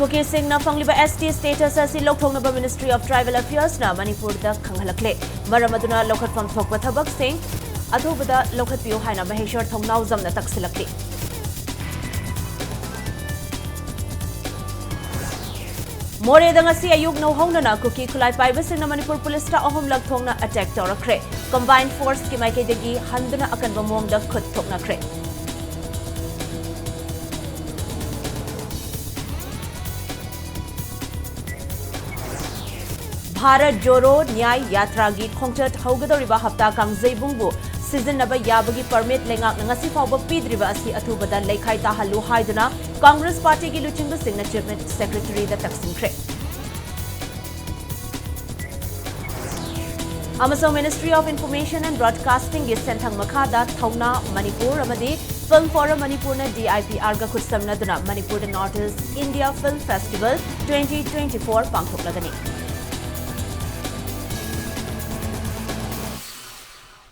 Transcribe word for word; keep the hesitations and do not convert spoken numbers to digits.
ꯀꯨꯀꯤꯁꯤꯡꯅ ꯐꯪꯂꯤꯕ S T status ꯑꯁꯤ ꯂꯧꯊꯣꯛꯅꯕ Ministry of Tribal Affairs ꯅ ꯃꯅꯤꯄꯨꯔꯗ ꯈꯪꯍꯜꯂꯛꯂꯦ꯫ ꯃꯔꯝ ꯑꯗꯨꯅ ꯂꯧꯈꯠꯐꯝ ꯊꯣꯛꯄ ꯊꯕꯛꯁꯤꯡ ꯑꯊꯨꯕꯗ ꯂꯧꯈꯠꯄꯤꯌꯨ ꯍꯥꯏꯅ ꯃꯍꯦꯁ꯭ꯋꯔ ꯊꯧꯅꯥꯎꯖꯝꯅ ꯇꯛꯁꯤꯜꯂꯛꯂꯤ꯫ ꯃꯣꯔꯦꯗ ꯉꯁꯤ ꯑꯌꯨꯛ ꯅꯧꯍꯧꯅꯅ ꯀꯨꯀꯤ ꯈꯨꯠꯂꯥꯏ ꯄꯥꯏꯕꯁꯤꯡꯅ ꯃꯅꯤꯄꯨꯔ ꯄꯨꯂꯤꯁꯇ ꯑꯍꯨꯝꯂꯛ ꯊꯣꯛꯅ attack ꯇꯧꯔꯛꯈ꯭ꯔꯦ꯫ Combined force ꯀꯤ ꯃꯥꯏꯀꯩꯗꯒꯤ ꯍꯟꯗꯨꯅ ꯑꯀꯟꯕ ꯃꯑꯣꯡꯗ ꯈꯨꯠ ꯊꯣꯛꯅꯈ꯭ꯔꯦ꯫ ꯚꯥꯔꯠ ꯖꯣꯔꯣ ꯅ꯭ꯌꯥꯏ ꯌꯥꯇ꯭ꯔꯥꯒꯤ ꯈꯣꯡꯆꯠ ꯍꯧꯒꯗꯧꯔꯤꯕ ꯍꯞꯇꯥ ꯀꯥꯡꯖꯩꯕꯨꯡꯕꯨ ꯁꯤꯖꯤꯟꯅꯕ ꯌꯥꯕꯒꯤ permit ꯂꯩꯉꯥꯛꯅ ꯉꯁꯤ ꯐꯥꯎꯕ ꯄꯤꯗ꯭ꯔꯤꯕ ꯑꯁꯤ ꯑꯊꯨꯕꯗ ꯂꯩꯈꯥꯏ ꯇꯥꯍꯜꯂꯨ ꯍꯥꯏꯗꯨꯅ ꯀꯪꯒ꯭ꯔꯦꯁ ꯄꯥꯔꯇꯤꯒꯤ ꯂꯨꯆꯤꯡꯕꯁꯤꯡꯅ Chief Secretary ꯗ ꯇꯛꯁꯤꯟꯈ꯭ꯔꯦ꯫ ꯑꯃꯁꯨꯡ Ministry of Information and Broadcasting ꯒꯤ ꯁꯦꯟꯊꯪ ꯃꯈꯥꯗ ꯊꯧꯅꯥ ꯃꯅꯤꯄꯨꯔ ꯑꯃꯗꯤ Film Forum ꯃꯅꯤꯄꯨꯔꯅ D I P R ꯒ ꯈꯨꯠꯁꯝꯅꯗꯨꯅ ꯃꯅꯤꯄꯨꯔꯗ North East India Film Festival twenty twenty-four ꯄꯥꯡꯊꯣꯛꯂꯒꯅꯤ꯫